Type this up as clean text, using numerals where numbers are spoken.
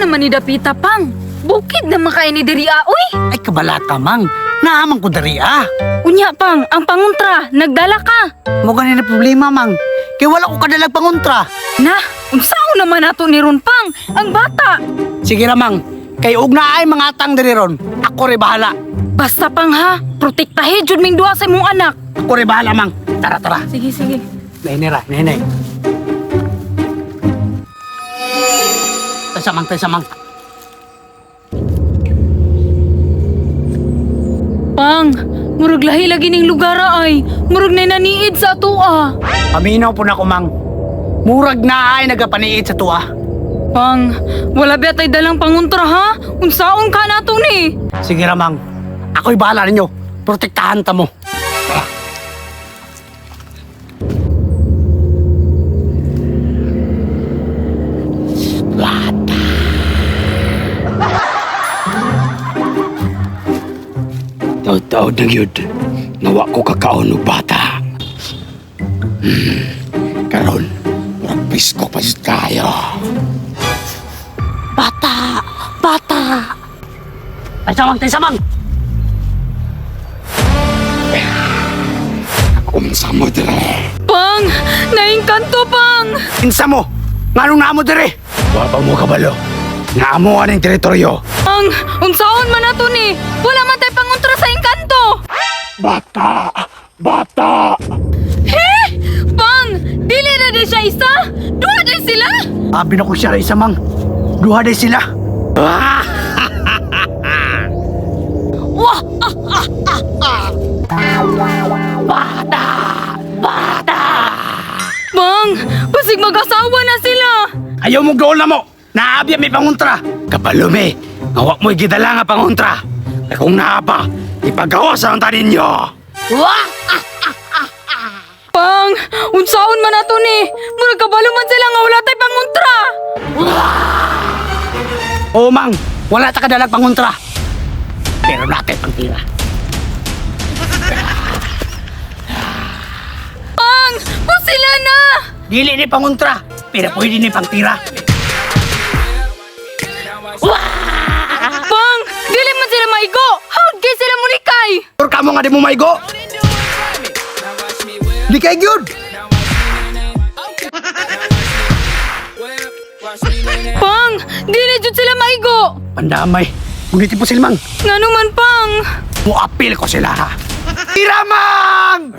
naman ni dapita, Pang? Bukid na makain ni diri ah, uy. Ay kabalaka mang, naaman ko dari ah. Unya, Pang, ang panguntra, nagdala ka. Mo gani na problema mang, kay wala ko kadalag pangontra. Na, unsaon naman nato ni ron, Pang? Ang bata. Sige ra mang, kay og naay mga atang diri ron, ako rin bahala. Basta, Pang, ha, protektahe jud ming duha sa imong anak. Ako rin bahala mang. Tara tara. Sige, sige. Nene ra, nene. Tasa mang, tasa mang. Pang, murag lahi lagi ning lugar ah, ay. Murag na naniid sa atoa. Paminaw po na ko mang. Murag na ay nagapaniid sa tuwa. Pang, wala ba tay dalang panguntra ha? Unsaon ka nato ni? Sige ra mang, ako'y bahala ninyo. Protektahan ta mo. Taod-taod na gyud. Nawa ko kakaon og bata. Karon, murag pisko pa jud kayo. Bata, bata. Tasa mang, tasa mang. Unsa mo dire? Pang, naingkanto, Pang. Insa mo? Nganong naamo dire? Wa pa mo kabalo. Naamo aning teritoryo. Pang, unsaon man nato ni? Wala man tay panguntra sa engkanto. Bata! Bata! He? Pang, dili na di siya isa. Duha di sila. Abi na ko siya ra isa mang. Duha day sila. Wah, Pang, basig mag-asawa na sila. Ayaw mo goal na mo. Naabi may pangontra. Kabalo me, nga wa mo'y gidala nga pangontra. Kay kung naa pa, ipagawas ang tanin nyo. Pang, unsaon man nato ni? Murag kabalo man sila nga wala tay panguntra. Oo mang, wala ta kadalag pangontra. Pero natay pangtira. Pang, sila na. Dili ni pangontra, pero pwede ni pangtira. Pang, dili man sila maigo. How'd kay sila mulikay? Sure ka mo nga di mo maigo. Di kay gyud. Pang, dili jud sila maigo. Pandamay. Ngunit po sila mang. Ngano man, Pang? Muapil ko sila ha. Tira mang!